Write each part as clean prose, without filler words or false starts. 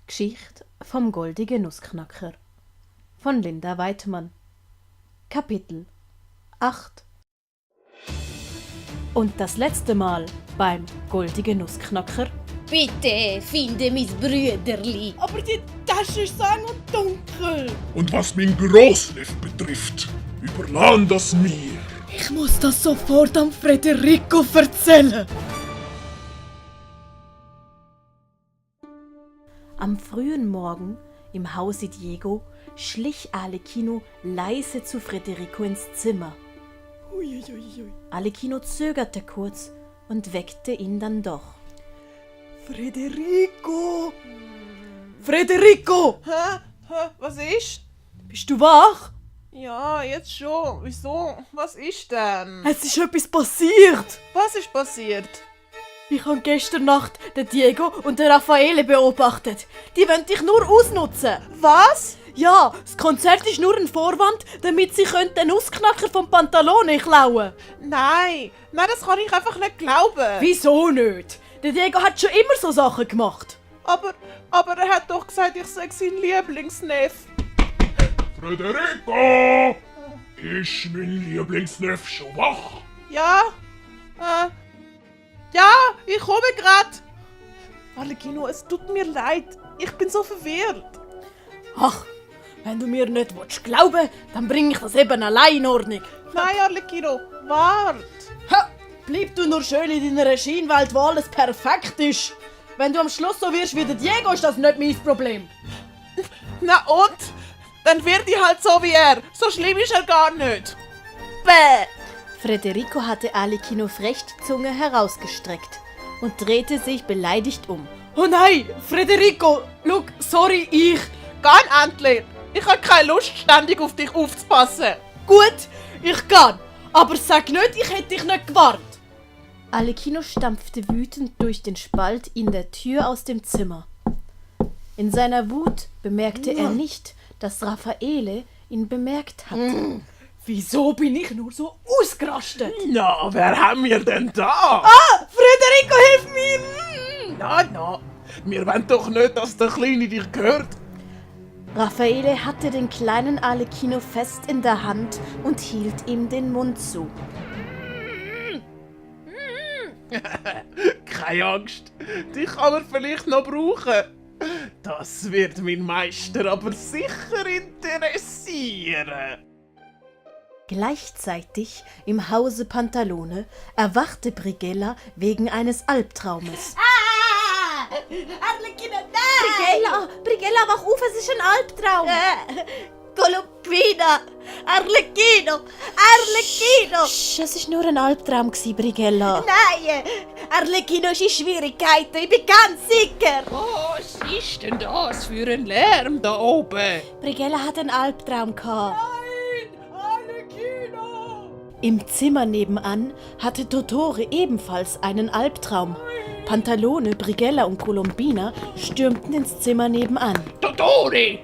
Geschichte vom goldigen Nussknacker von Linda Weidmann. Kapitel 8. Und das letzte Mal beim goldigen Nussknacker. Bitte finde mein Brüderli. Aber die Tasche ist eng und dunkel. Und was mein Grossnef betrifft, überlass das mir. Ich muss das sofort am Frederico erzählen. Am frühen Morgen im Hause Diego schlich Arlecchino leise zu Frederico ins Zimmer. Uiuiui. Arlecchino zögerte kurz und weckte ihn dann doch. Frederico! Frederico! Hä? Was ist? Bist du wach? Ja, jetzt schon. Wieso? Was ist denn? Es ist etwas passiert. Was ist passiert? Ich habe gestern Nacht den Diego und den Raffaele beobachtet. Die wollen dich nur ausnutzen. Was? Ja, das Konzert ist nur ein Vorwand, damit sie den Nussknacker vom Pantalone klauen. Nein, das kann ich einfach nicht glauben. Wieso nicht? Der Diego hat schon immer so Sachen gemacht. Aber er hat doch gesagt, ich sei sein Lieblingsnef. Frederico! Ist mein Lieblingsnef schon wach? Ja? Ja, ich komme grad. Arlecchino, es tut mir leid. Ich bin so verwirrt. Ach, wenn du mir nicht glauben willst, dann bringe ich das eben allein in Ordnung. Nein, Arlecchino, wart. Ha, bleib du nur schön in deiner Schienenwelt, wo alles perfekt ist. Wenn du am Schluss so wirst wie der Diego, ist das nicht mein Problem. Na und? Dann wird ich halt so wie er. So schlimm ist er gar nicht. Bäh! Frederico hatte Arlecchino frech die Zunge herausgestreckt und drehte sich beleidigt um. Oh nein, Frederico, schau, sorry, ich. Geh endlich. Ich habe keine Lust, ständig auf dich aufzupassen. Gut, ich kann. Aber sag nicht, ich hätte dich nicht gewarnt. Arlecchino stampfte wütend durch den Spalt in der Tür aus dem Zimmer. In seiner Wut bemerkte er nicht, dass Raffaele ihn bemerkt hatte. Wieso bin ich nur so ausgerastet? Na, wer haben wir denn da? Ah, Frederico, hilf mir! Na, wir wollen doch nicht, dass der Kleine dich hört. Raffaele hatte den kleinen Arlecchino fest in der Hand und hielt ihm den Mund zu. Keine Angst, dich kann er vielleicht noch brauchen. Das wird mein Meister aber sicher interessieren. Gleichzeitig im Hause Pantalone erwachte Brigella wegen eines Albtraumes. Arlecchino, nein! Brigella, wach auf, es ist ein Albtraum! Columbina! Arlecchino! Sch, es war nur ein Albtraum, Brigella. Nein! Arlecchino ist in Schwierigkeiten, ich bin ganz sicher! Was ist denn das für ein Lärm da oben? Brigella hat einen Albtraum gehabt. Arlecchino! Im Zimmer nebenan hatte Totore ebenfalls einen Albtraum. Pantalone, Brigella und Columbina stürmten ins Zimmer nebenan. Totore!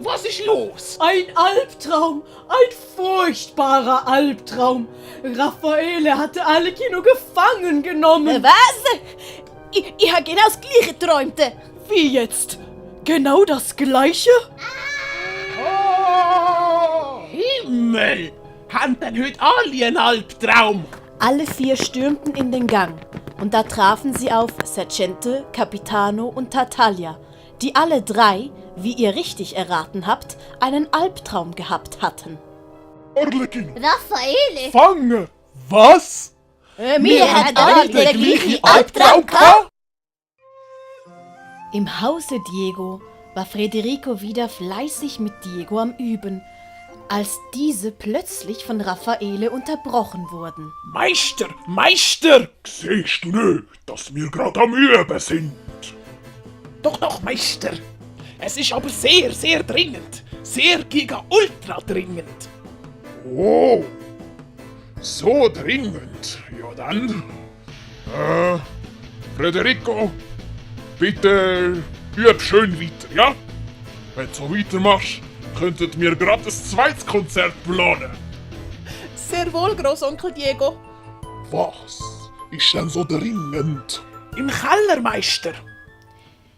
Was ist los? Ein Albtraum! Ein furchtbarer Albtraum! Raffaele hatte Arlecchino gefangen genommen! Was? Ich habe genau das Gleiche geträumt! Wie jetzt? Genau das Gleiche? Oh, Himmel! Haben denn heute alle einen Albtraum? Alle vier stürmten in den Gang und da trafen sie auf Sergente, Capitano und Tartaglia, die alle drei, wie ihr richtig erraten habt, einen Albtraum gehabt hatten. Arlecchino, Raffaele! fangen! Was? Wir haben alle den gleichen Albtraum gehabt? Im Hause Diego war Frederico wieder fleißig mit Diego am Üben, als diese plötzlich von Raffaele unterbrochen wurden. Meister! Siehst du nicht, dass wir gerade am Üben sind? Doch, Meister. Es ist aber sehr, sehr dringend. Sehr giga-ultra dringend. Oh, so dringend. Ja dann. Frederico, bitte üb schön weiter, ja? Wenn du so weitermachst, könntet wir gerade ein zweites Konzert planen. Sehr wohl, Grossonkel Diego. Was ist denn so dringend? Im Keller, Meister.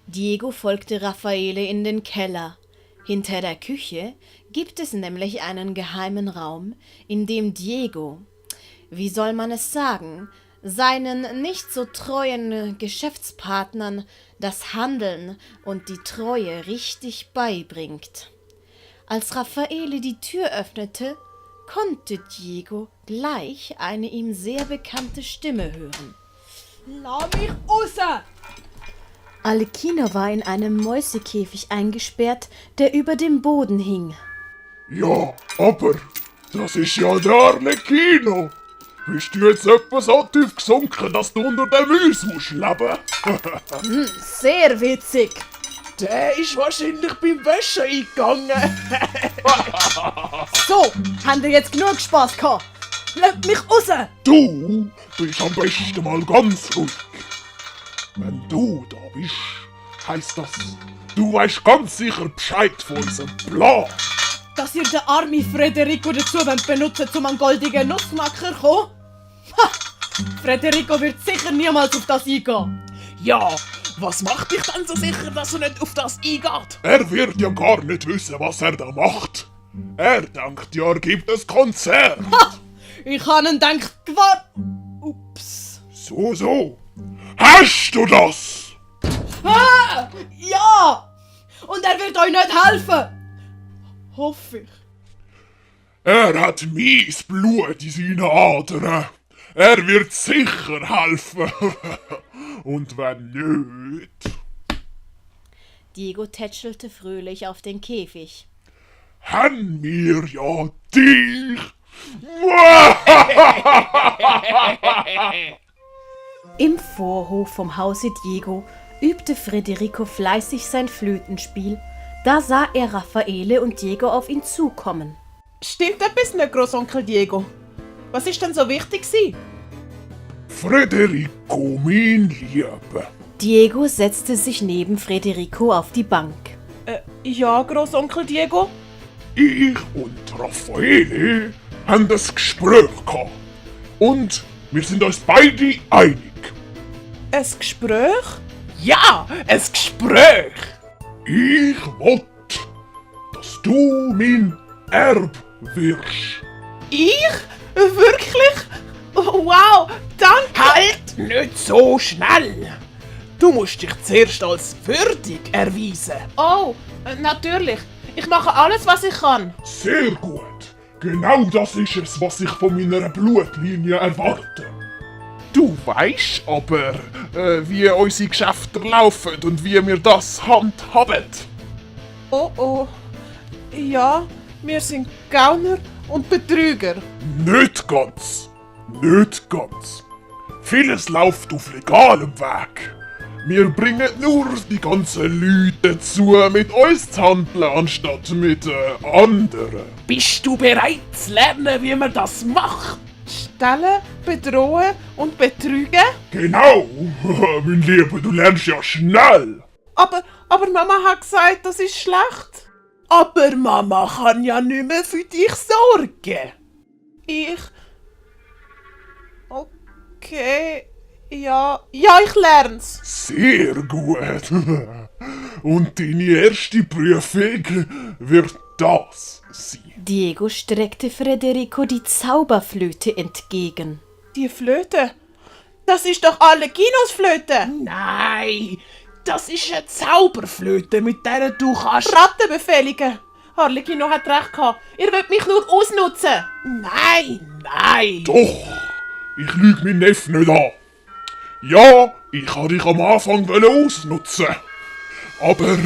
Diego folgte Raffaele in den Keller. Hinter der Küche gibt es nämlich einen geheimen Raum, in dem Diego, wie soll man es sagen, seinen nicht so treuen Geschäftspartnern das Handeln und die Treue richtig beibringt. Als Raffaele die Tür öffnete, konnte Diego gleich eine ihm sehr bekannte Stimme hören. Lass mich raus! Arlecchino war in einem Mäusekäfig eingesperrt, der über dem Boden hing. Ja, aber das ist ja der Arlecchino. Bist du jetzt etwa so tief gesunken, dass du unter dem Mäus musst leben? Sehr witzig. Der ist wahrscheinlich beim Wäschen eingegangen. So, habt ihr jetzt genug Spaß gehabt? Lasst mich raus! Du bist am besten mal ganz ruhig. Wenn du da bist, heisst das, du weißt ganz sicher Bescheid von unserem Plan. Dass ihr den armen Federico dazu benutzen wollt, um an goldigen Nussmacker zu kommen? Ha! Federico wird sicher niemals auf das eingehen. Ja, was macht dich denn so sicher, dass er nicht auf das eingeht? Er wird ja gar nicht wissen, was er da macht. Er denkt ja, er gibt ein Konzert. Ha! Ich habe ihn gedacht, Ups. So. Hast du das? Ah! Ja! Und er wird euch nicht helfen. Hoffe ich. Er hat mies Blut in seinen Adern. Er wird sicher helfen. Und wenn nicht... Diego tätschelte fröhlich auf den Käfig. haben wir ja dich. Im Vorhof vom Hause Diego übte Federico fleißig sein Flötenspiel. Da sah er Raffaele und Diego auf ihn zukommen. Stimmt etwas nicht, Großonkel Diego? Was ist denn so wichtig gewesen? Federico, mein Lieber. Diego setzte sich neben Federico auf die Bank. Ja, Großonkel Diego? Ich und Raffaele haben das Gespräch gehabt. Und wir sind uns beide einig. Ein Gespräch? Ja, ein Gespräch! Ich will, dass du mein Erb wirst. Ich? Wirklich? Wow, danke! Halt nicht so schnell! Du musst dich zuerst als würdig erweisen. Oh, natürlich. Ich mache alles, was ich kann. Sehr gut. Genau das ist es, was ich von meiner Blutlinie erwarte. Du weißt aber, wie unsere Geschäfte laufen und wie wir das handhaben. Oh. Ja, wir sind Gauner und Betrüger. Nicht ganz. Vieles läuft auf legalem Weg. Wir bringen nur die ganzen Leute dazu, mit uns zu handeln, anstatt mit anderen. Bist du bereit zu lernen, wie man das macht? Stellen, bedrohen und betrügen? Genau, mein Lieber, du lernst ja schnell. Aber Mama hat gesagt, das ist schlecht. Aber Mama kann ja nicht mehr für dich sorgen. Okay. Ja, ich lern's. Sehr gut. Und deine erste Prüfung wird das sein. Diego streckte Federico die Zauberflöte entgegen. Die Flöte? Das ist doch Arlecchinos Flöte. Nein, das ist eine Zauberflöte, mit der du kannst Ratten befehligen. Arlecchino hat recht gehabt. Ihr wollt mich nur ausnutzen. Nein. Doch, ich lüge meinen Neffen nicht an. Ja, ich habe dich am Anfang ausnutzen. Aber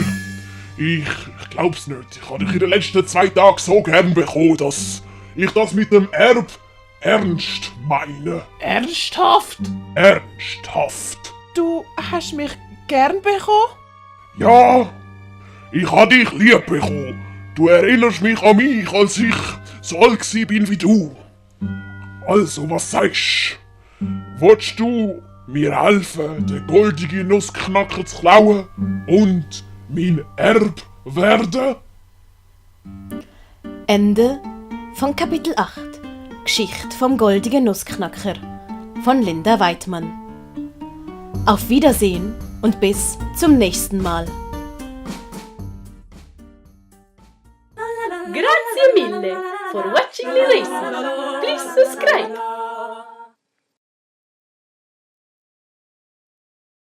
ich glaub's nicht. Ich habe dich in den letzten 2 Tagen so gern bekommen, dass ich das mit dem Erb ernst meine. Ernsthaft? Ernsthaft. Du hast mich gern bekommen? Ja, ich habe dich lieb bekommen. Du erinnerst mich an mich, als ich so alt bin wie du. Also, was sagst du? Willst du mir helfen, den goldigen Nussknacker zu klauen und mein Erb werden? Ende von Kapitel 8. Geschichte vom goldigen Nussknacker von Linda Weidmann. Auf Wiedersehen und bis zum nächsten Mal. Grazie mille for watching the racing. Please subscribe.